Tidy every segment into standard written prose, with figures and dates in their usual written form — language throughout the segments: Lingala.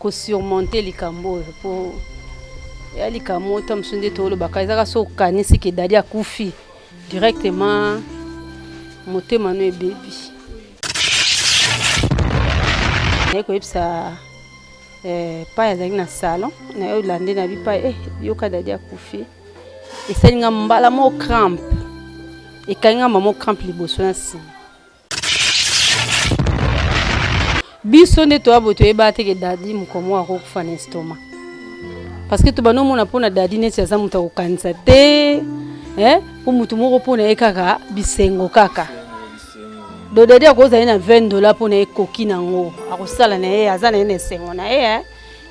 Ko surmonter likambo oyo po ya likambo oyo ta mosusu nde tolobaka ezaka so okanisi ke dadi akufi directement motema no ebebi. Naye koyebisa eh, pai azalaki na salon naye olande na bipai eh, yoka dadi akufi esali nga mbala moko crampe ekangi nga mamo crampe liboso na nsima. Biso nde toya boye toyeba te ke Daddy mokomo akokufa na estomac. Parce que tobanda omona mpo na Daddy neti aza moto akokanisa te eh? mpo moto moko mpo na ye kaka bisengo kaka do Daddy akozala ye na 20 dollars mpo na ye ekoki nango akosala na ye aza na ye na esengo na ye eh?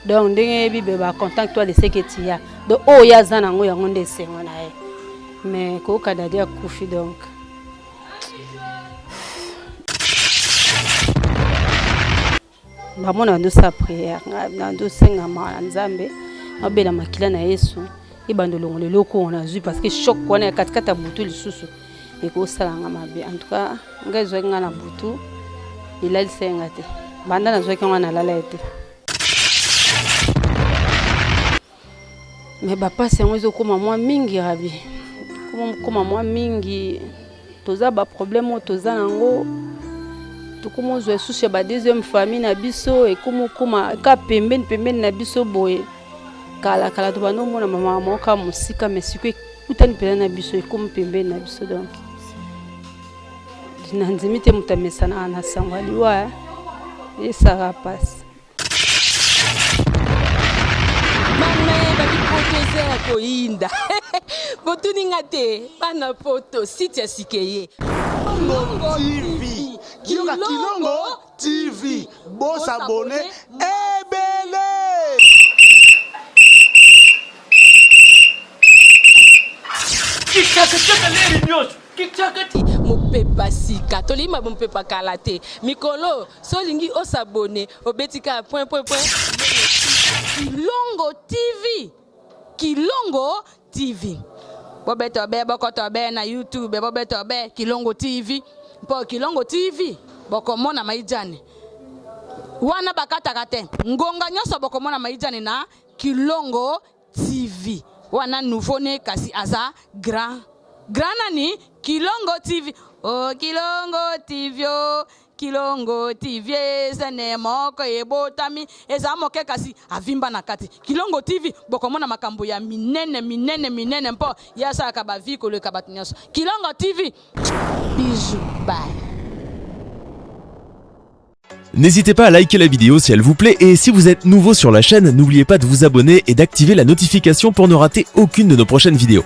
Donc ndenge bible ba content toi de ce que tu as donc oyo ye aza nango yango nde esengo na ye mais koyoka Daddy akufi donc Bamona bando sa prière nando senga mawa na Nzambe nabela makila na Yesu ebanda olongola eloko oyo nazwi parce que choc wana ya katikati ya butu lisusu ekosala nga mabe. En tout cas ngai ezwaki nga na butu elalisaki nga te, banda nazwaki yango nalala ye te. Mais ba pasi yango ezo koma mwa mingi Rabi, koma mwa mingi, toza ba problème oyo toza nango, tokoma ozwa lisusu ya ba deuxième famille na biso ekoma okoma ka pembeni pembeni na biso boye. Kala kala tobanda omona mama moko kaka mosika, mais sikoyo ekutani mpenza na biso, ekomi pembeni na biso. Donc nandimi te moto amesanaka na sango ya liwa, esaka pasi. Mame babi poto eza ya koyinda botuni nga te bana poto site ya sikeye Kilongo TV Yoka Kilongo TV bo s'abonner ebele. Kichaka leri nyonso kichaka mopepa sika tolingi mopepa kala te mikolo So olingi o s'abonner obeti kaka point point point Kilongo TV Kilongo TV bobeta obe bokota obe na YouTube bobeta obe Kilongo TV mpo Kilongo TV bokomona maijane wana bakataka te ngonga nyonso bokomona maijane na Kilongo TV wana nouveau ne kasi aza grand grand nani Kilongo TV oh Kilongo TV oh Kilongo TV ezene moko ebotami eza moke kasi avimba na kati Kilongo TV bokomona makambo ya minene minene minene mpo ye asalaka ba vie koleka bato nyonso Kilongo TV bisous bye. N'hésitez pas à liker la vidéo si elle vous plaît et si vous êtes nouveau sur la chaîne, n'oubliez pas de vous abonner et d'activer la notification pour ne rater aucune de nos prochaines vidéos.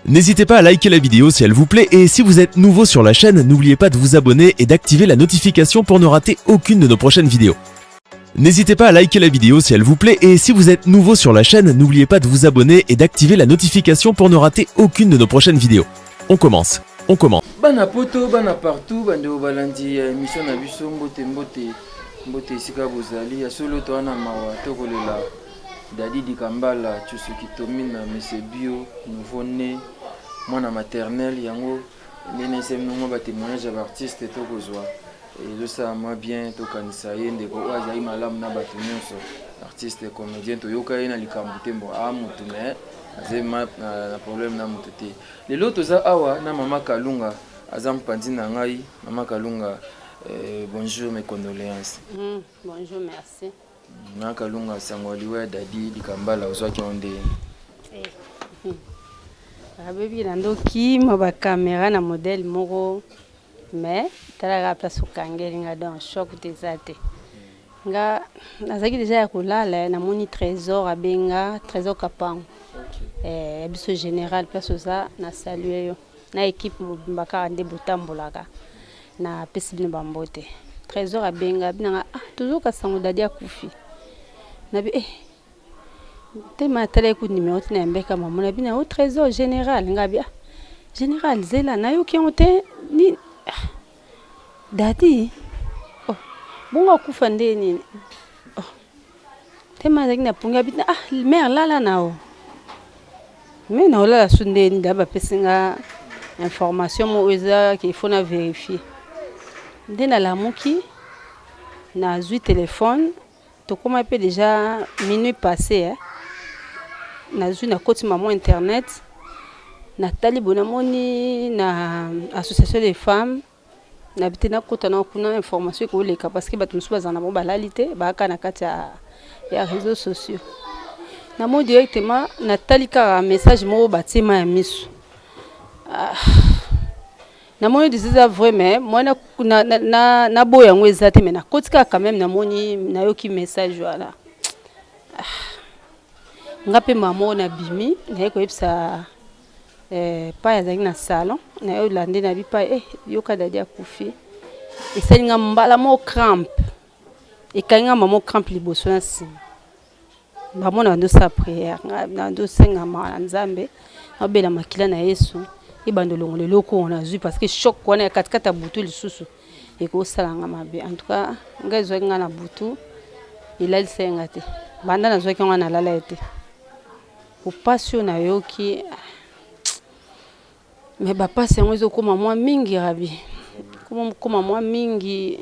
N'hésitez pas à liker la vidéo si elle vous plaît et si vous êtes nouveau sur la chaîne, n'oubliez pas de vous abonner et d'activer la notification pour ne rater aucune de nos prochaines vidéos. N'hésitez pas à liker la vidéo si elle vous plaît et si vous êtes nouveau sur la chaîne, n'oubliez pas de vous abonner et d'activer la notification pour ne rater aucune de nos prochaines vidéos. On commence. On commence. Bana poto bana partout bandeko balandi ya emission na biso mbote mbote mbote esika bozali ya solo toa na mawa tokolela Dadi Dikambala Tchusuki Tomina Monsieur Bio nouveau né mwana maternelle yango nde naesemi mwa ba témoignage ya ba artiste tokozwa ezosala mwa bien tokanisa ye ndeko oyo azali malamu na bato nyonso artiste comédien toyoka ye na likambo te mbo a motu mais azali na problème na motu te Lelo toza awa na mama Kalunga aza mpanzi na ngai mama Kalunga euh, bonjour mes condoléances. Mm, bonjour merci. Mama Kalunga sango ya liwa ya Dadi Dikambala ozwaki yango ndenge? Eh. Abebi na ndokima ba camera na modèle moko mais talaka place okangeli nga donc choc te eza te. Nga nazalaki deja ya kolala namoni Tresor abenga Tresor Kapangu eh, ya biso general place oza na salue yo na equipe mobimba kaka nde botambolaka na pesi bino bambote. Tresor abenga bina nga ah tozoka sango dadi akufi nabi eh tema atalaki ku numero te na yambeka mama na bina o Tresor general nga bi ah general zela nayoki yango te ni ah. Daddy oh bongo akufa nde nini oh tema azalaki na pongi abi ah mère lala na yo mais na olala su nde nini da bapesi nga information moko eza qu'il faut na verifier nde nalamuki nazwi telefone. Tokomaki mpe dejà minuit passe eh. Nazwi nakoti ma mwa internet, natali boye namoni na association des femmes nayebi te nakota nao kuna information ekoleka parce que bato mosusu bazala na bango balali te baaka na kati ya, ya réseaux sociaux. Namoni directement natali kaka message moko batie ma ya miso ah. Namoni dejà eza vrai mais moi na na na naboya yango eza te mais nakoti kaka quand même namoni nayoki message wana ah. Nga mpe mama moko nabimi naye koyebisa eh, pai azalaki na salon naye olande na bi pai eh, yoka dadi akufi esali nga mbala moko crampe ekangi nga mama crampe liboso na nsima Bango na bando sala prière nga na bando senga mawa na Nzambe nabela makila na Yesu ebanda olongola eloko oyo nazwi parce que choc wana ya katikati ya butu lisusu ekosala nga mabe en tout cas nga ezwaki nga na butu elalisaki nga te banda nazwaki yango nalala ye te popasi oyo nayoki mais bapasi yango ezokoma mwa mingi rabi koma mwa mingi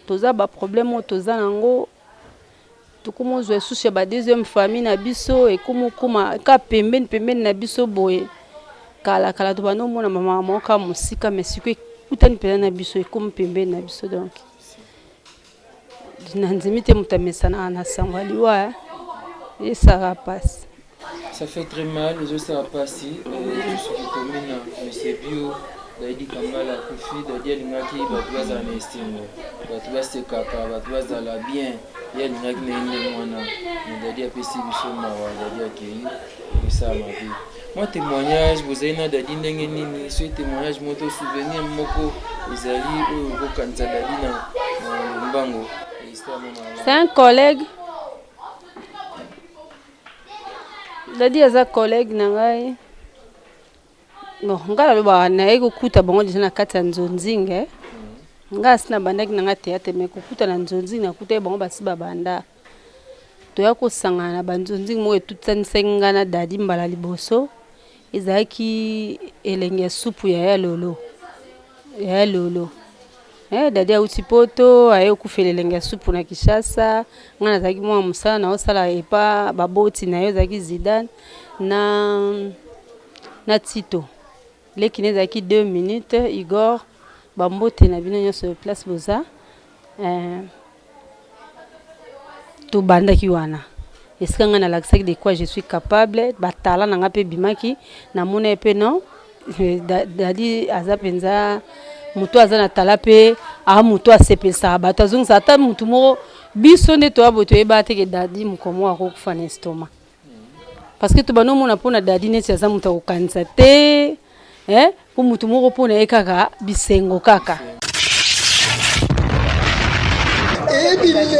toza baproblème oyo toza nango Tokomi ozwa lisusu ya ba deuxième famille na biso ekomi okoma ka pembeni pembeni na biso boye kala kala tobanda omona mama moko kaka mosika mais sikoyo ekutani mpenza na biso ekomi pembeni na biso donc nandimi te moto amesanaka na sango ya liwa esaka mpasi. Ça fait très mal, ezosala pasi soki tomi na monsieur Bio Dadi Kambala akufi. Dadi alingaki bato bazala na esengo, bato basekaka, bato bazala bien, ye alingaki na ye ndenge wana, mais Dadi apesi biso mawa. Dadi akei, ekosala mabe. Mwa témoignage bozali na Dadi ndenge nini? Soki témoignage moko to souvenir moko ezali oyo okokanisa Dadi na lombango, histoire moko malamu. C'est un collègue Dadi aza collègue na ngai bon ngai nalobaka naye kokuta bango deja na kati ya nzonzinge eh. ngai asi nabandaki na ngai théâtre mais kokuta na nzonzinge nakutaki bango basi babanda toya kosangana na banzonzinge moko etutanisaki ngai na dadi mbala liboso ezalaki elengi ya supu ya ya lolo ya lolo Eh, dadi auti poto aye okufela elengi ya supu na Kinshasa. Ngai nazalaki mwa mosala naosala epa baboti na ye ezalaki Zidane na na Tito leki na ezalaki 2 minutes Igor bambote na bino nyonso place boza eh, Tobandaki wana esika ngai nalakisaki de quoi je suis capable, ba talent na ngai mpe ebimaki, namona ye mpe non Daddy aza mpenza moto aza na talent mpe a moto asepelisaka bato, azongisaka ata moto moko. Biso nde toya boye toyebaka te ke Daddy mokolo moko akokufa na estomac. Parce que tobanda omona mpo na Daddy neti aza moto akokanisa te eh, mpo moto moko mpo na ye kaka bisengo kaka. Ebilenge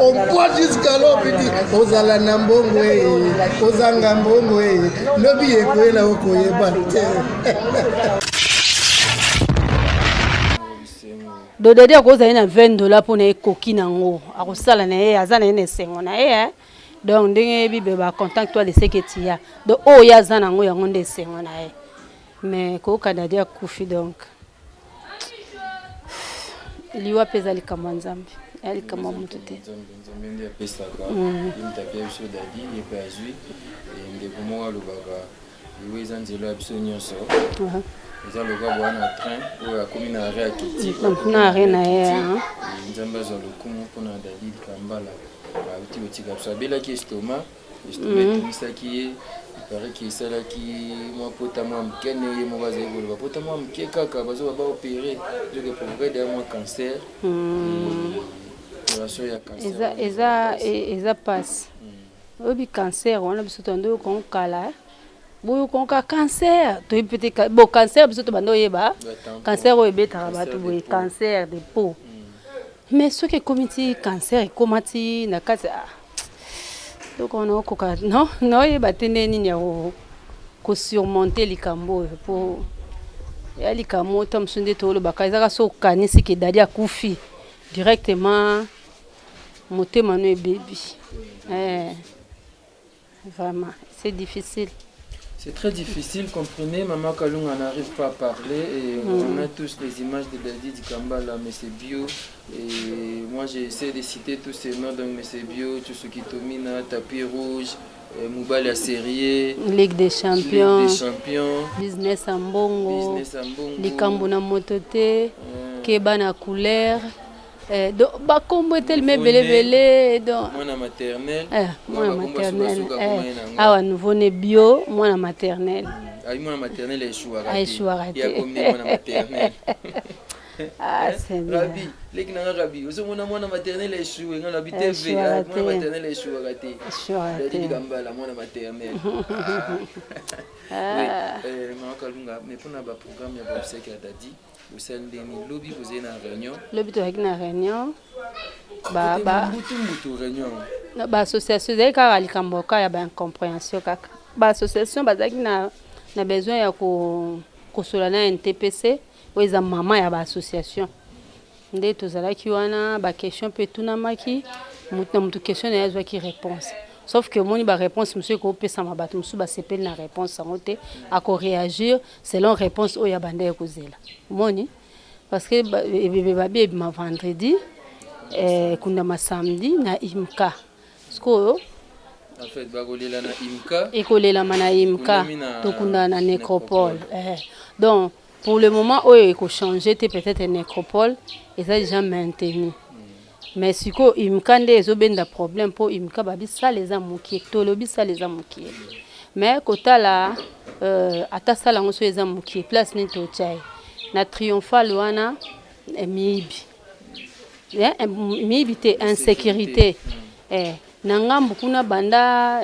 on boit jusqu'à l'aube dit ozala na mbongo e ozanga mbongo e lobi ekoyela okoyeba te. Dodadi akozala ye na 20 dollars mpo na ekoki nango akosala na ye aza na ye na esengo na ye eh. Donc ndenge bible ba content toi de ce que tu as donc oyo ye aza nango yango nde esengo na ye mais koyoka dadi akufi donc liwa mpe eza likambo ya nzambe ya likambo ya moto te. Nzambe nde apesaka ye moto apia biso dadi ye mpe azwi ndeko moko alobaka Liwa eza nzela ya biso nyonso. Eza lokola boya na train oyo akomi na arrêt akiti. Na arrêt na ye. Nzambe azwa lokumu mpona Daddy Kambala auti kotika biso. Abelaki estomac, estomac etungisaki ye. Il paraît que esalaki mwa pota mwa moke nde ye moko azali koloba pota mwa moke kaka bazoba ba opérer donc eprovoquer deja mwa cancer. Opération ya cancer. Eza eza eza pasi. Oyebi cancer wana biso tobanda oyoka yango kala boyoka yango kaka cancer toyebi pe te bon cancer biso tobanda oyeba cancer oyo ebetaka bato boye cancer de peau mais soki ekomi ti cancer ekoma ti na kati ah eloko wana okoka non naoyeba te nde nini ya ko surmonter likambo oyo po ya likambo ta mosusu nde tolobaka ezaka soki okanisi ke dadi akufi directement Motema no ebebi eh vraiment c'est difficile. C'est très difficile, comprenez, Maman Kalunga n'arrive pas à parler et on a tous les images de Dadi Dikambala, mais c'est bio. Et moi j'essaie de citer tous ces noms, donc mais c'est bio, Tsusuki Tomina, Tapis Rouge, Mobali ya Série, Ligue des Champions, Ligue des Champions, Business ya Mbongo, Business ya Mbongo, Likambo na moto te, Keba na couleur. Donc bakombo etelemi ebele ebele donc mwana maternelle, mwana maternelle, awa nouveau né bio, mwana maternelle. Ayi, mwana maternelle aéchouaka. Aéchouaka te. Te, akomi mwana maternelle. Ah, Seigneur. Rabi leki nanga, Rabi, ozomona mwana maternelle échoué, nga nabi tv. Aéchouaka Mwana te. maternelle échouaka te. Aéchouaka Dadi te. Dikambala, mwana maternelle. Ah. Oui, mama Kalunga, mais mpona baprogramme ya baobsèques ya Dadi, bosali ndeni? Lobi bozali na réunion? Lobi tozalaki na réunion ba, ba, Mbutu mbutu réunion. Na baassociation ezalaki kaka likambo kaka ya baincompréhension, kaka baassociation bazalaki na besoin ya kosola na NTPC oyo eza mama ya baassociation. Nde tozalaki wana, baquestion mpe etunamaki, motu na motu question na ye azwaki réponse, sauf que omoni baréponse mosusu ekopesama, bato mosusu basepeli na réponse yango te, akoréagir selon réponse oyo abanda kozela. Omoni, parce que ebebe babi ebima vendredi, ekundama samedi na Imka. Sikoyo En fait, bakolela na Imka. Ekolelama na Imka. Ekundami na Tokunda na nécropole. Donc pour le moment oyo ekochange te, peut-être nécropole eza déjà maintenu, mais sikoyo Imka nde ezobenda problème, mpo Imka babi salle eza mokie. Tolobi salle eza mokie, mais kotala ata salle yango so eza mokie, place nini totya ye na triomphal wana? Miyibi, miyibi te, insécurité. Na ngambu kuna, banda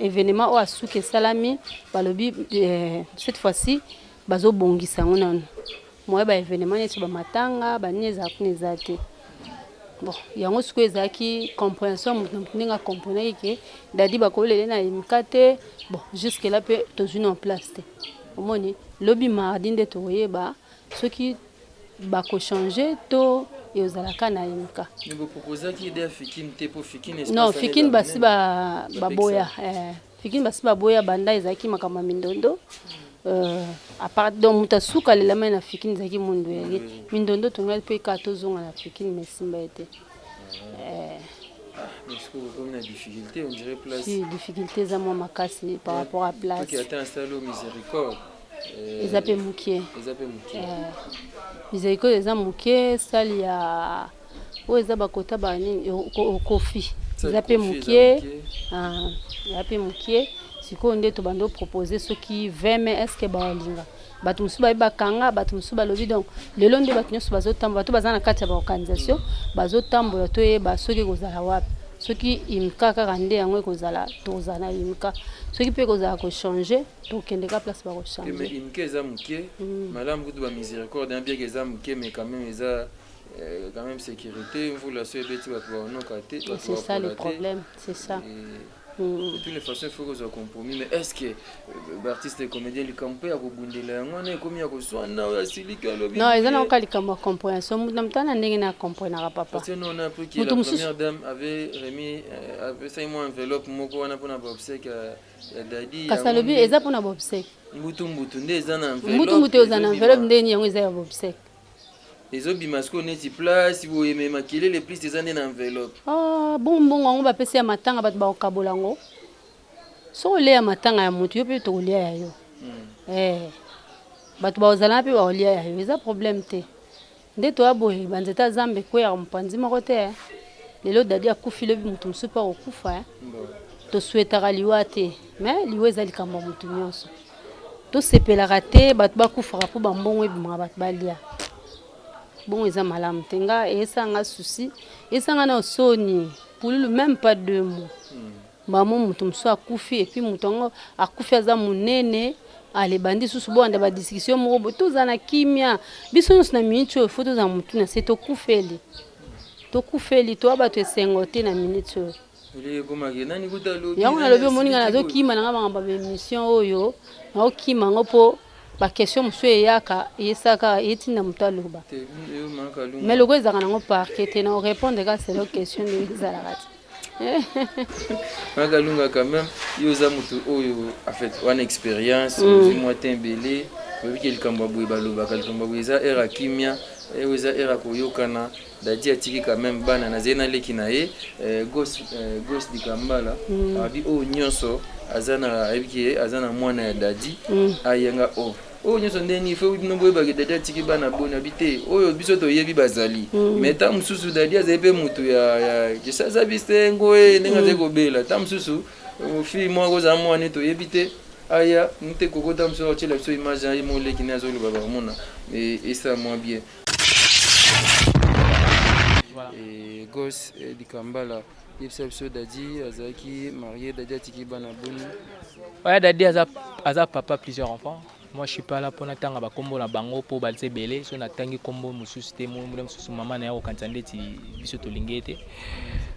événement oyo asuki esalami, balobi cette fois-ci bazobongisa yango nanu, moye baévénement neti bamatanga banini ezala kuna eza te. Bon, yango sikoyo ezalaki compréhension, moto na moto ndenge acomprenaki ke Dadi bakolele na Imka te. Bon, jusque là mpe tozwi na place te. Omoni, lobi mardi nde tokoyeba soki bakochange to ezalaka na Imka. Mais boproposaki idée ya Fikine te? Mpo Fikine Non, Fikine basi baboya. Fikine basi baboya, banda ezalaki makambo ya mindondo. À part donc moto asuka alelama na Fikine ezalaki mundu yaki mindondo, tongai mpe kaka tozonga na Fikine, mais esimba ye te. Komi na difficulté, on dirait place. Si, difficulté eza mwa makasi par rapport à place. Toki ata na salle oyo Miséricorde. Eza mpe mokie. Eza mpe mokie. Miséricorde eza mokie, salle ya oyo eza bakota banini, Kofi, eza mpe mokie, eza mpe mokie. Sikoyo nde tobandi opropose soki 20 mai, est ce que baolinga? Bato mosusu bayebi bakanga, bato mosusu balobi. Donc lelo nde bato nyonso bazotambola, bato baza na kati ya baorganisation bazotambola, toyeba soki ekozala wapi. Soki Imka kaka nde yango ekozala, tozala na Imka. Soki mpe ekozala kochange, tokende ka place bakochange. Mais Imka eza moke, malamu kutu bamiséricorde, bien que eza moke, mais quand même eza quand même sécurité. Mvula so ebeti, bato baonoka te. C'est ça le problème, c'est ça. De toutes les façons, il faut kozwa compromis. Mais est ce que baartiste et comédien, likambo mpe ya kobundela yango wana ekomi ya koswana, oyo asiliki alobi? Non, eza nango likambo ya compréhension, moto na moto ana ndenge na comprenaka, papa. Parce que nous, on a appris que la première dame avait remis, apesaki mwa enveloppe moko wana mpona baobsèques ya Dadi. Kasi alobi eza mpona baobsèques. Mbutu mbutu nde eza na enveloppe. Mbutu mbutu eza na enveloppe ndeni yango eza ya baobsèques. Ezobima sikoyo neti place boye, me makelele plus eza nde na enveloppe. Ah, bongo mbongo yango bapesi ya matanga, bato bakokabola yango. Soki olia matanga ya motu, yo mpe tokolia ya yo. Bato bakozala mpe bakolia ya yo, eza problème te. Nde toya boye, banzete ya zamba ekweyaka mopanzi moko te. Lelo Dadi akufi, lobi moto mosusu mpe akokufa. Tosouhaitaka liwa te, mais liwa eza likambo ya motu nyonso. Tosepelaka te bato bakufaka mpo bambongo ebimaka, bato balia bongo, eza malamu te. Nga esanga souci, esanga na soni pululu, même pas 2 mois bamo moto mosusu akufi, et puis moto yango akufi aza monene. Ale bandi susu bowanda badiscussion moko boye. Tozala na kimia biso nyonso na minute oyo, faut tozala motu na se. Tokufeli, tokufeli, toya bato esengo te na minute oyo. Yango nalobi, omoni nga nazokima nanga makambo ya baémission oyo, naokima yango mpo baquestion mosusu eyaka, eyesaka, etinda moto aloba, mais loko ezalaka nango parke te, na orépondre kaka selon question ndenge ezalaka te. Makalunga quand même yo oza moto oyo en fait wana expérience ozwi mwa temps ebele, oyebi ke likambo ya boye balobaka, likambo ya boye eza heure ya kimia, oyo eza heure ya koyokana. Dadi atiki quand même bana, nazali na leki na ye Gos, Gos Dikambala, abi oyo nyonso aza na, ayebi ke aza na mwana ya Dadi, ayanga o oyo nyonso ndeni fo bino boyebaki Dadi atiki bana boni, abi te oyo biso toyebi bazali, mais ntango mosusu Dadi azali mpe motu ya jesi aza bisengo e ndenge azali kobela, ntango mosusu fille moko ozala mwana toyebi te aya nte kokota mosusu akotiela biso image ya ye moleki nde azoloba bakomona esala mwa bien. Gos Dikambala, yebisa biso Dadi azalaki marié, Dadi atiki bana boni? Ouais, Dadi aza, aza papa plusieurs enfants. Moi, je suis pas là pour natanga bakombo na bango po baza ebele. So natangi kombo mosusu te, mona mosusu mama na ye akokanisa ndeti biso tolingi ye te.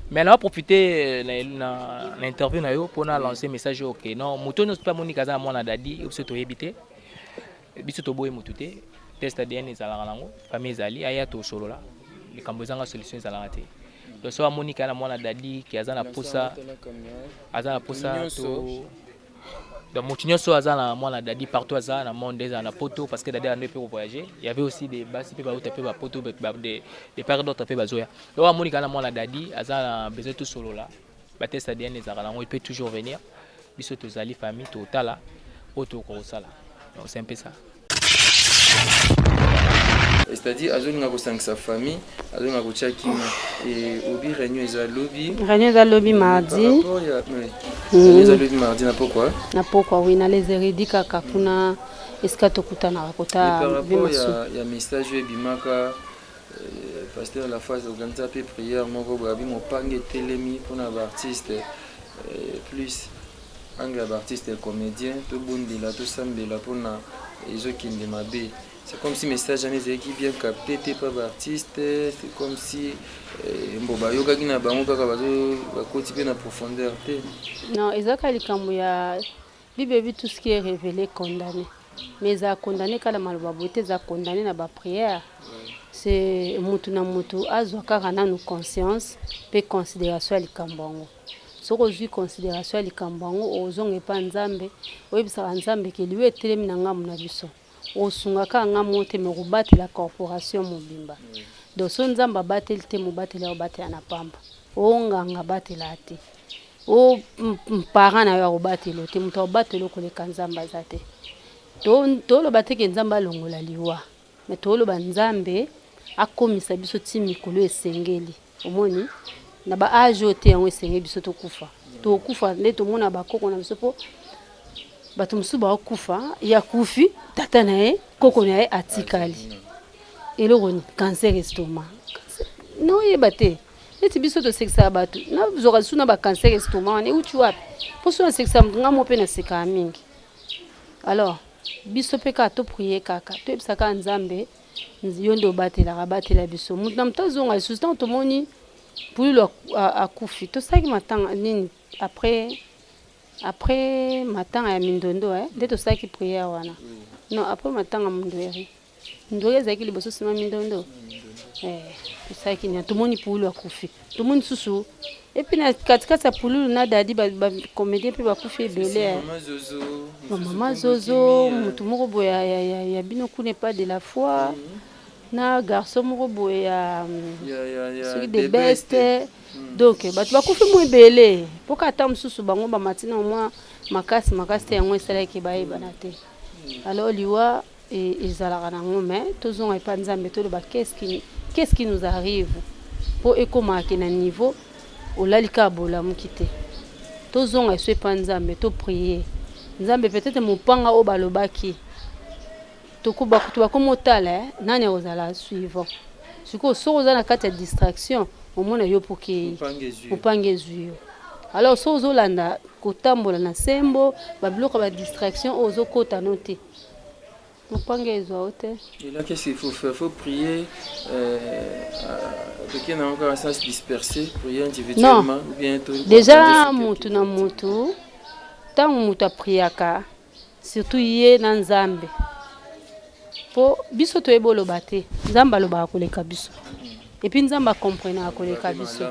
Mais na profiter na interview na yo mpona lancer message oyo ke non, moto nyonso mpe amonika aza na mwana Dadi, biso toyebi te, biso toboyi motu te. Test ADN ezalaka nango, famille ezali, aya tosolola likambo ezanga solution ezalaka te. Donc so amonika na mwana Dadi ke aza na posa, aza na posa to, donc motu nyonso aza na mwana Dadi partout aza na monde, ezala na poto, parce que Dadi ando mpe kovoyager, il y avait aussi des basi mpe bauta mpe bapoto de part d'autre mpe bazoya. Donc amonika na mwana Dadi aza na besoin tosolola, batest ADN ezalaka nango, il peut toujours venir. Biso tozali famille, totala oyo tokosala. Donc c'est un peu ça. C'est-à-dire azolinga kosangisa famille, azolinga kotia kimia. Obi réunion eza lobi? Réunion eza lobi mardi. Réunion eza lobi mardi na pokwa? Na pokwa, oui, na les érudits kaka kuna esika tokutanaka kota. Par rapport ya message oyo ebimaka, pasteur La Phase organisa mpe prière moko boye, abi mopange etelemi mpona baartiste, plus angle ya baartiste comédien, tobondela, tosambela mpona ezokende mabe. C'est comme si message wana ezalaki bien capté te pa baartiste, c'est comme si mbo bayokaki na bango kaka, bakoti mpe na profondeur te. Non, ezalaka likambo ya Bible ebi tout ce qui est révélé condamné, mais eza condamné kala maloba boye te, eza condamné na baprière. C'est mutu na mutu azwa kaka nanu conscience mpe considération ya likambo yango. Soki ozwi considération ya likambo yango, ozonga epa Nzambe, oyebisaka Nzambe ke liwa etelemi na ngambo na biso, osunga kaka nga moko te, me kobatela corporation mobimba. Donc so Nzambe abateli te, mobateli akobatela na pamba, onganga abatela te, o parent na yo akobatela te, moto akobatela okoleka Nzambe aza te. Toloba te ke Nzambe alongola liwa, me toloba Nzambe akomisa biso ti mikolo esengeli. Omoni na ba age oyo te, yango esengeli biso tokufa, tokufa nde tomona bakoko na biso, mpo bato mosusu bakokufa, ye akufi, tata na ye, koko na ye atikali eloko nini? Cancer estomac, naoyeba te. Neti biso tosekisaka bato, nazwaka lisusu na bacancer estomac wana euti wapi? Mpo so nasekisaka moto, nga mo mpe nasekaka mingi. Alors biso mpe kaka toprie, kaka toyebisa kaka Nzambe: yo nde obatelaka, abatela biso. Moto na moto azonga lisusu. Ntango tomoni Pululu akufi, tosalaki matanga nini après matanga ya Mindondo, nde tosalaki prière wana. Non, après matanga Mundueri, Mundueri ezalaki liboso, nsima Mindondo. Tosalaki nini? Tomoni Pululu akufi, tomoni susu, et puis na katikati ya Pululu na Dadi, bacomédien mpe bakufi ebele, bamama Zozo, motu moko boye ya bino kuna epa de la foi, na garçon moko boye ya soki de best. Donc bato bakufi mo ebele, mpoka ata mosusu bango bamati na mwa makasi makasi te, yango esalaki bayebana te. Alors liwa ezalaka nango, mais tozonga epa Nzambe, toloba qu'est-ce qui nous arrive mpo ekomaka na niveau olali kaka bolamuki te. Tozonga eso epa Nzambe, toprie Nzambe. Peut-être mopanga oyo balobaki bakomi otala nani akozala suivant. Sikoyo soki oza na kati ya distraction, omona yo mpo kei mopanga ezwi yo. Alors soki ozolanda kotambola na sembo, babiloko ya badistraction oyo ozokota no te, mopanga ezwa yo te. Et là, qu'est-ce qu'il faut faire? Il faut prier, euh, sans se disperser, prier individuellement. Non. Ou bien tout, déjà, mutu na mutu, ntango mutu apriaka, surtout ye na Nzambe, mpo biso toyebi oloba te, Nzambe alobaka koleka biso, et puis Nzambe akomprenaka koleka biso.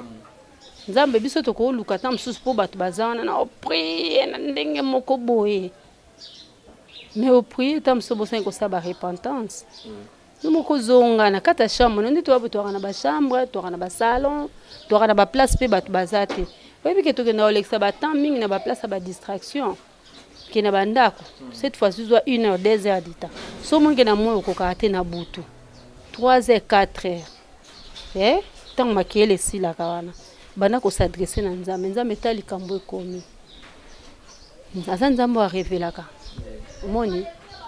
Nzambe biso tokoluka ta mosusu mpo bato baza wana na oprier na ndenge moko boye, mais oprier ta mosusu obosani kosala ba repentance. Yo moko ozonga na kati ya chambre na nde toya twaka na bachambre, twaka na basalon, twaka na baplace mpe bato baza te. Oyebi ke tokenda kolekisa batemps mingi na baplace ya badistraction ke na bandako. Cette fois-ci zwa une heure, 2 heures de temps. So omoni ke na moi okokaka te, na butu 3 heures, 4 heures, eh ntango makeyele esilaka wana, banda kos'adresser na Nzambe. Nzambe, ta likambo ekomi, aza Nzambe oyo arevelaka. Omoni,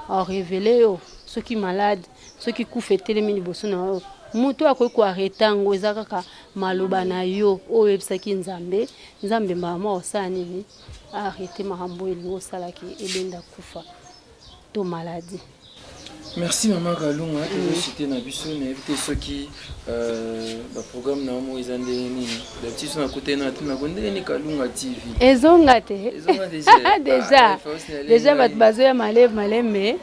arévéler yo soki malade, soki kufa etelemi liboso na yo, moto oyo akoki koarrêter yango eza kaka maloba na yo oyo oyebisaki Nzambe. Nzambe mbala moko osala nini? Arrêter makambo oyo elingi osalaki ebenda kufa to maladie. Merci mama Kalunga. Tozociter na biso, nayebi te soki baprogramme na yo moko eza ndenge nini. D'habitude so nakutani na tunako ndenge nini Kalunga TV. Ezonga te. Ezonga déjà. Déjà, déjà bato bazoya maleme maleme.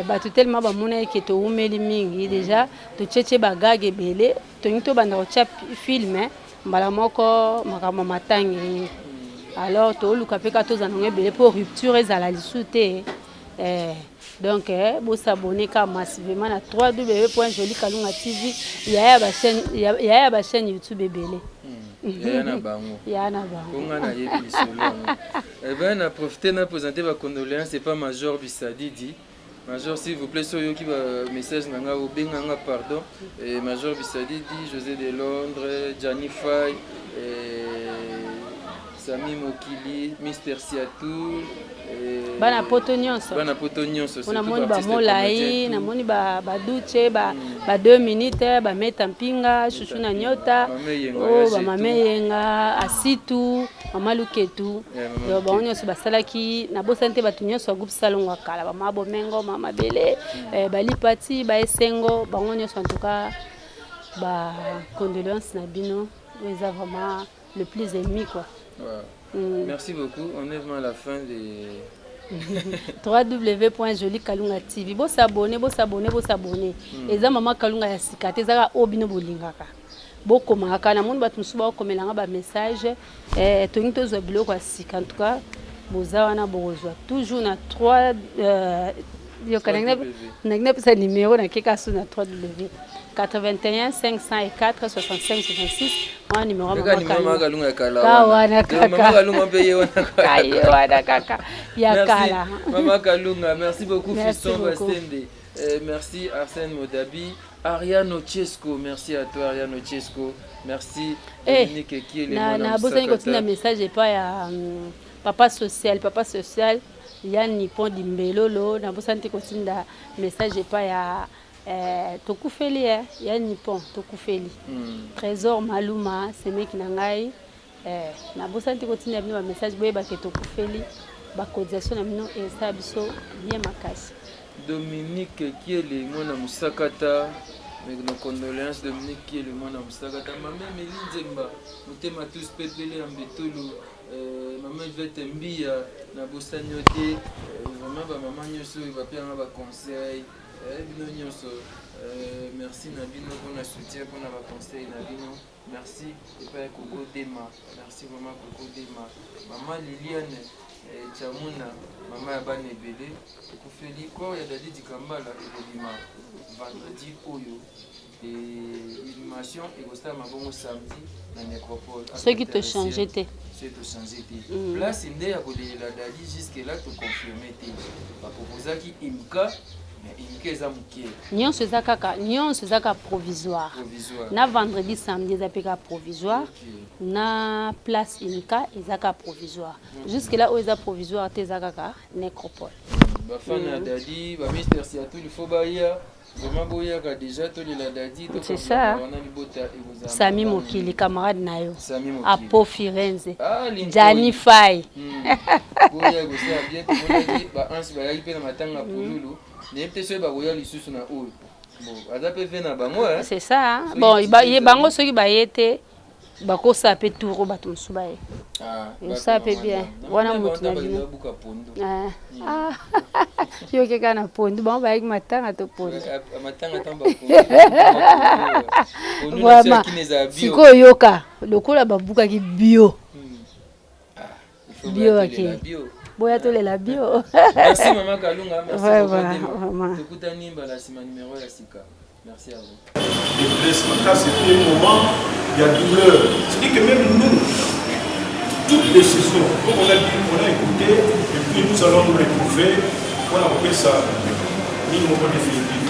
Bato tellement bamona eke towumeli mingi, déjà totietie bagage ebele, tolingi tobanda kotia film mbala moko, makambo matangi. Alors toluka mpe kaka tozala nango ebele mpo rupture ezala lisusu te. Donc bos'abonner kaka massivement na www.jolikalunga TV, yaya ya bachaîne YouTube ebele. Yaya na bango. Yaya na bango. Nga nayebi lisolo yango. Eh ben, na profite na présenter bacondoléance epa Major Bisadidi. Major, s'il vous plaît, so oyoki bamessage na ngai, obenga nga, pardon. Et Major Bisadidi, José de Londres, Jani Fay, Sami Mokili, Mister Siatou. Bana poto nyonso. Bana poto nyonso. Mpo namoni bamolai, namoni baduce ba 2 minutes, bameta mpinga shushu na nyota, oyo bamama Eyenga, Asitu, mama Luketu, bango nyonso basalaki. Nabosani te bato nyonso ya groupe Salongo ya kala, bamama Bomengo, mama Mabele, balipati baesengo, bango nyonso. En tout cas bacondoléance na bino oyo eza vraiment le plus ému, quoi. Wow. Merci beaucoup. On est vraiment à la fin des. www.jolikalunga TV. Bos'abonner, bos'abonner, bos'abonner. Eza mama Kalunga ya sika te, ezaka oyo bino bolingaka. Bokomaka kaka, namoni bato mosusu bakomelanga bamessage, tolingi tozwa biloko ya sika. En tout cas boza wana, bokozwa toujours na 3 yoka nangi napesa numéro nakeka so na 3 w 81 504 65 66, wana numéro. Ka wana kaka, ye wana kaka ya kala. Mama Kalunga, merci beaucoup. Fiston Bastende, merci Arsène Modabi, Ariane Chesco, merci à toi Ariane Chesco, merci. Dominique Ekiele. Na nabosani kotinda message epai ya papa social, papa social Yann Nippon Dimbelolo. Nabosani te kotinda message epai ya tokufeli ya Nippon, tokufeli Trésor Maluma, semeki na ngai. Nabosani te kotinda bino bamessage, boyebake tokufeli, bacotisation na bino esala biso bien makasi. Dominique Kiele, mwana Mosakata, nos condoléances Dominique Kiele, mwana Mosakata. Mama Emeli Nzemba, motema tous pepele ya Mbetolo, mama Ivete Mbia, nabosani yo te. Vraiment bamama nyonso oyo bapeyanga baconseil, bino nyonso, merci na bino mpona soutien, mpona baconseil na bino. Merci epai ya Koko Dema, merci vraiment Koko Dema. Mama Liliane Chamuna, mama ya bana ebele. Ekufeli corps ya Dadi Dikambala ekobima vendredi oyo, inhumation ekosalama bongo samedi na nécropole. Soki tochange te. Soki tochange te. Place nde ya kolelela Dadi, jusque là toconfirme te. Baproposaki imka, mais imka eza moke. Nyonso eza kaka, nyonso eza kaka provisoire. Provisoire. Na vendredi, samedi eza mpe kaka provisoire. Na place imka eza kaka provisoire. Jusque là oyo eza provisoire te, eza kaka nécropole. Bafana ya Dadi, bamister Siatul, faut baya vraiment, boyaka déjà, tolela Dadi. C'est ça. Wana libota ekozala. Sami Mokili, camarade na yo. Sami Mokili. Apo Firenze. Ah, Linkoyi. Jani Fai. Boya kosala bien. Tomonaki baanse bayaki mpe na matanga ya pululu, nayebi te soki bakoya lisusu na oyo. Bon, aza mpe ve na bango, hein. C'est ça, hein? Soki Bon, titi ye ezali. Bango soki baye te. Bakosala pe tour oyo bato mosusu baye. Ekosala pe bien. Wana mutu na bino. Ah. Yo ke kaka na pondu bango bayaki matanga to pondu. Matanga tango ba pondu. Vraiment. Sikoyo yoka lokola babukaki bio. Bio ake. Boya tolela bio. Merci maman Kalunga, merci vraiment. Tokutani mbala sima numero ya sika. Merci à vous. Détresse makasi et puis moment ya douleur. C'est-à-dire que même nous, toute décision, comme on a dit, on a écouté et puis nous allons nous retrouver pour la ça nini moko définitif.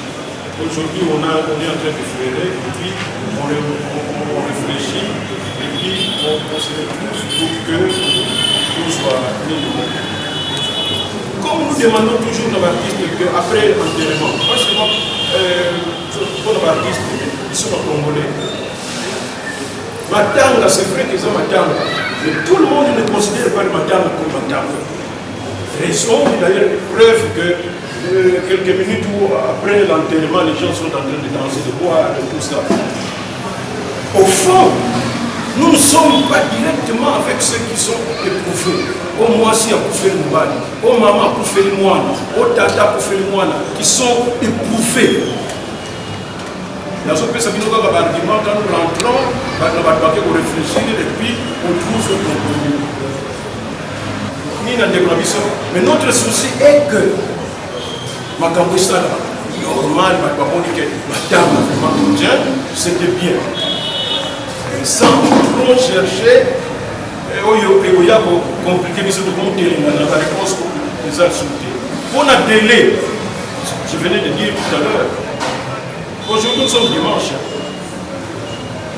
Aujourd'hui, on, a, on est en train de flairer et puis on, on, on réfléchit et puis on, on se retrouve pour que tout soit nini moko. Comme nous demandons toujours nos artistes qu'après l'enterrement, pas seulement euh, pour nos artistes, ils sont congolais. Matanga, c'est vrai qu'ils ont matanga, mais tout le monde ne considère pas le matanga comme matanga. Raison, d'ailleurs, preuve que euh, quelques minutes après l'enterrement, les gens sont en train de danser, de boire, de tout ça. Au fond, nous ne sommes pas directement avec ceux qui sont éprouvés. Au mwasi akufeli mobali, au mama akufeli mwana, au tata akufeli mwana, qui sont éprouvés. nazopesa bino kaka baargument quand nous rentrons bato na bato bake koréfléchir et puis on trouve compromis nini na ndeko na biso. Mais notre souci est que makambo esalama normal, bato bamoni ke matanga vraiment bien, c'était bien, mais sans trop chercher oyo ekoya kocompliquer biso, tokomotelenga na baréponse eza lisusu te. Mpo na délai, je venais de dire tout à l'heure, aujourd'hui nous sommes dimanche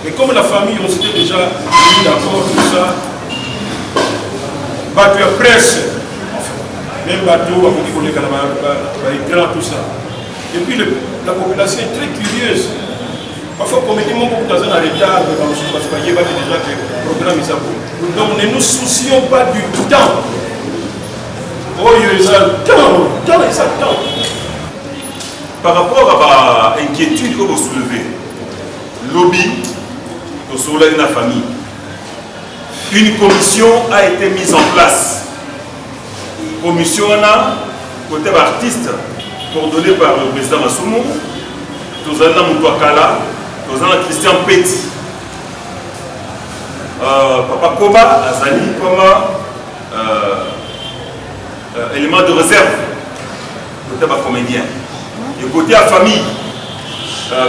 et comme la famille, on s'était déjà mis d'accord, tout ça, bato ya presse, enfin, même bato bakoki koleka na baécran, tout ça, et puis le, la population est très curieuse. Parfois comédie moko kuta aza na retard, mais bamosusu bato bayebaki déjà que programme eza boye. Donc ne nous soucions pas du temps oyo eza temps, temps eza temps. Par rapport à ba inquiétude oyo bosoulever, lobi tosololaki na famille, une commission a été mise en place. Commission wana, côté baartiste, coordonné par le président Masumu, tozali na moto akala, tozali na Christian Peti, papa Koba azali comme élément de réserve côté bacomédien et côté ya famille,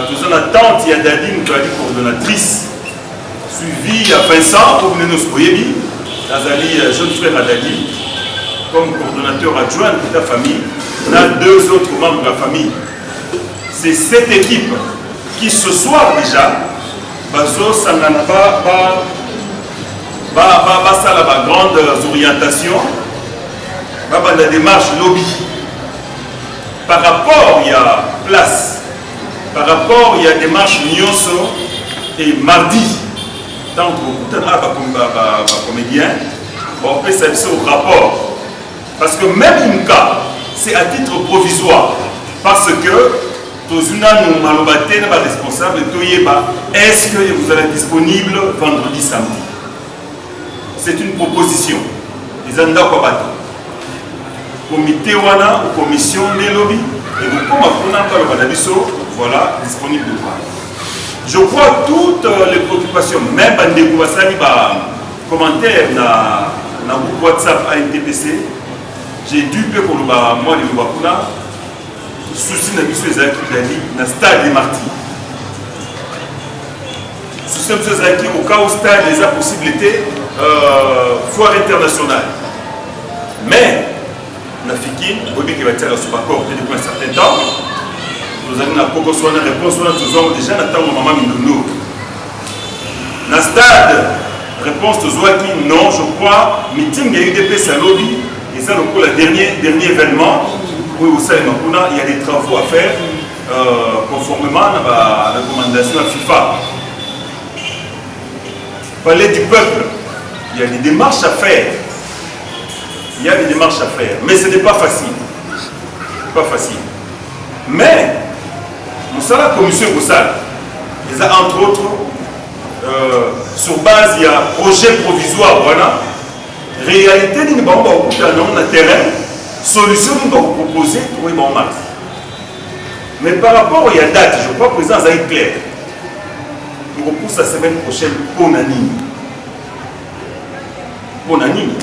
toza na tante ya Dadi, moto azali coordonnatrice, suivi ya Vincent oyo bino nyonso boyebi, azali jeune frère ya Dadi, comme coordonnateur adjoint de ta famille, na deux autres membres de la famille. C'est cette équipe qui ce soir déjà bazosangana, basala bagrandes orientations, babanda démarche lobi par rapport ya place, par rapport ya démarche nyonso. Et mardi, ntango tokokutana na bacomédien, baopesa biso rapport, parce que même imka, c'est à titre provisoire, parce que tozwi nanu maloba te na baresponsable, toyeba est-ce que vous allez disponible vendredi, samedi. C'est une proposition, eza ndako ya bato. Comité wana ou commission nde elobi ekokóma kuna, baloba na biso voilà, disponible ou pas. Je crois toutes les préoccupations, même bandeko basali bacommentaire na groupe WhatsApp ANTPC, j'ai dû mpe koloba mwa liloba kuna. Souci na biso ezalaki Dadi na stade des Martyrs. Souci na biso ezalaki au cas où stade eza possible te, foire internationale. Mais na Fikin, oyebi ke batiaka so baccord te depuis un certain temps. Tozali na kokoso wana, réponse wana tozwango déjà na ntango mama Mindondo na stade. Réponse tozwaki non. Je crois meeting ya UDPS alobi eza lokola dernier événement oyo osalema kuna. Il y a des travaux à faire conformément na barecommandation ya FIFA. Palais du peuple, il y a des démarches à faire, il y a des démarches à faire, mais ce n'est pas facile, pas facile. Mais mosala commission ekosala eza entre autres. sur base ya projet provisoire wana réalité nini bango bakokutana nango na terrain, solution nini bakopropose, tokoyeba bango mardi. Mais par rapport ya date, je crois président azali clair, tokopusa semaine prochaine. Mpo na nini? Mpo na nini?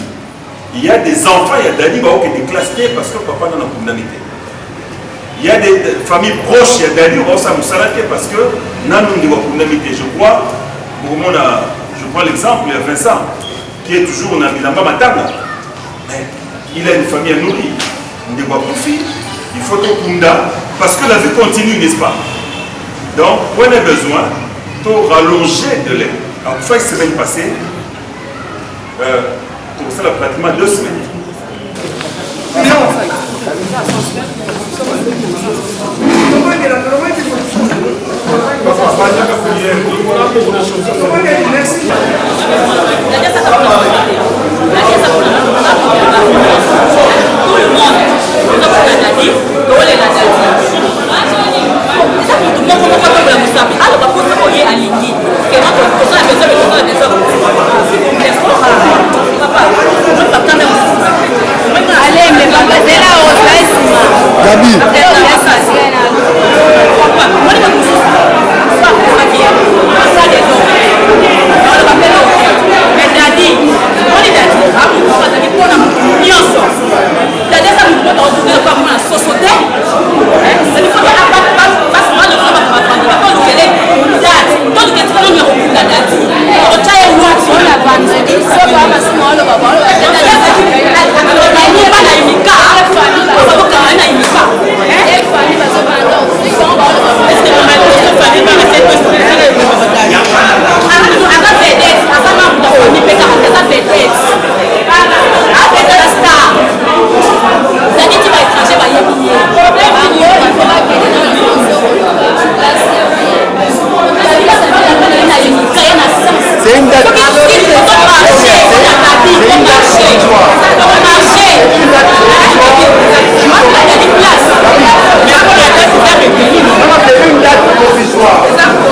Il y a des enfants ya Dadi baokende classe te parce que papa nana akundami te. Il y a des familles proches ya Dadi baosala mosala te parce que nanu ndeko akundami te. Je crois bokomona, je prends l'exemple ya Vincent qui est toujours na bilamba matanga, mais il a une famille à nourrir. Ndeko akufi, il faut tokunda parce que la vie continue, n'est-ce pas? Donc on a besoin to rallonger délai. Akufaki semaine passée, tokosala pratiquement 2 semaines. Tout le monde tozokoka Dadi, tokolela Dadi. Eza motu moko moko atombola mosapi, aloba mposa oyo ye alingi. Kena tozala besoin, tozala besoin, s'il vous plaît, papa, bakanda mosusu. Alembe babazela ozala nsima. Gabi. Papa, moni bato mosusu so akufaki, asali eloko, aloba mpe eloko. Mais Dadi, moni Dadi amotu moko azali mpona motu nyonso. Dadi aza motu moko akotourner lokola mwana soso te. Ezali faut batolukele date, toluke tika nini ya kokunda Dadi, otya ye wapi? Mpona vendredi soko amasumu oloba baoloba. Bana imika bazokanga na imika. Famille bazobanda bango baoloba. Aza vedette, aza membre ya famille mpe kaka aza vedette, aza star. Dadi ti baétranger bayebi ye. Bango il faut bakende na place ya Na imika ye na sens. C'est une date. Marché na Dadi, marché, marché Dadi place. Non, c'est une date provisoire.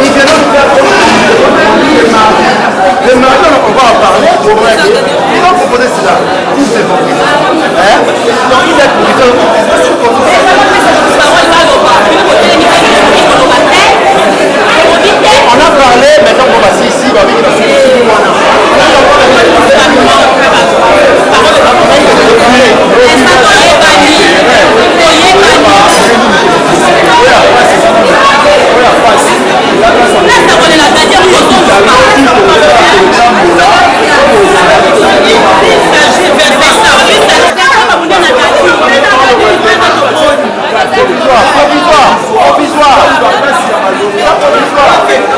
Ils viendront nous faire le mardi. Le mardi, on va en parler. Ils ont proposé cela. Tout c'est bon. Hein? Donc, une date provisoire. On a parlé, maintenant on va ici, on va vivre dans ce. Provisoire, provisoire, provisoire.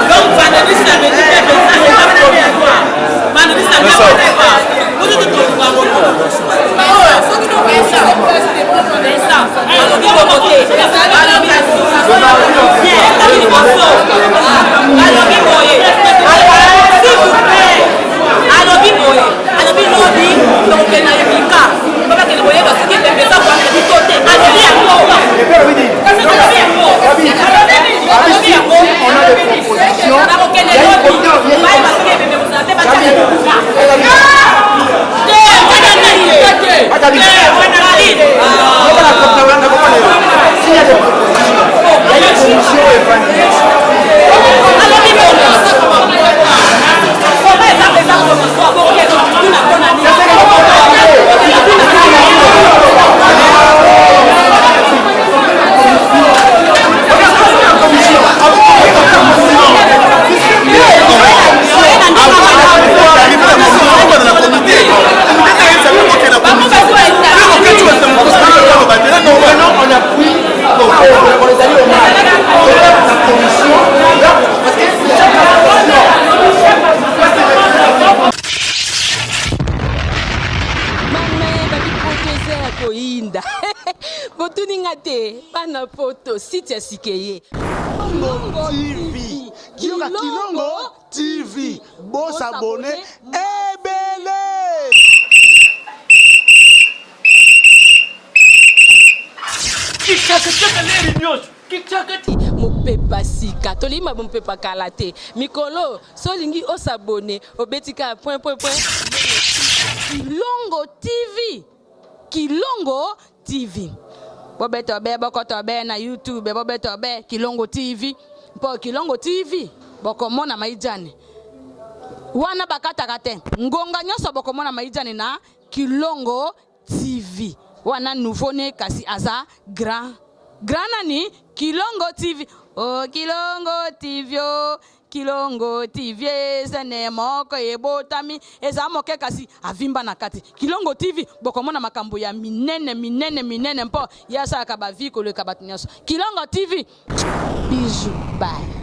Donc vendredi, samedi mpe Vincent eza provisoire. Vendredi, samedi provisoire. Ozoto toluka ngo. Vincent alobi bongo te, alobi liboso, alobi boye, s'il vous plaît, alobi boye, alobi lobi tokokende na yebika mpo bakende koyeba soki pembe eza vendredi to te. Alobi yango, kasi alobi yango, alobi yango, bakokende lobi bayeba soki ebembe kozala te, batiaka lokuka te. S'il y a des propositions, il y a une commission évangéliste. Alobi bongo, koma eza mpenza provisoire, bokende tuna mpona nini. Maintenant, on a pris, on est allé au mal. La commission, parce que chaque Mame babipoto eza ya koyinda, botuninga te. Bana poto, site ya sike ye. Kilongo TV. Yoka Kilongo TV. Bosabone ebele. Kichakachaka leri nyonso kichaka. Mopepa sika tolingi ma mopepa kala te mikolo so olingi osabone obeti kaka point point point Kilongo TV Kilongo TV bobeta obe bokota obe na YouTube bobeta obe Kilongo TV mpo Kilongo TV bokomona maijane wana bakataka te ngonga nyonso bokomona maijane na Kilongo TV wana nouveau ne kasi aza grand grand nani Kilongo TV oh Kilongo TV oh Kilongo TV ezene moko ebotami eza moke kasi avimba na kati Kilongo TV bokomona makambo ya minene minene minene mpo ye asalaka ba vie koleka bato nyonso Kilongo TV bisous bye.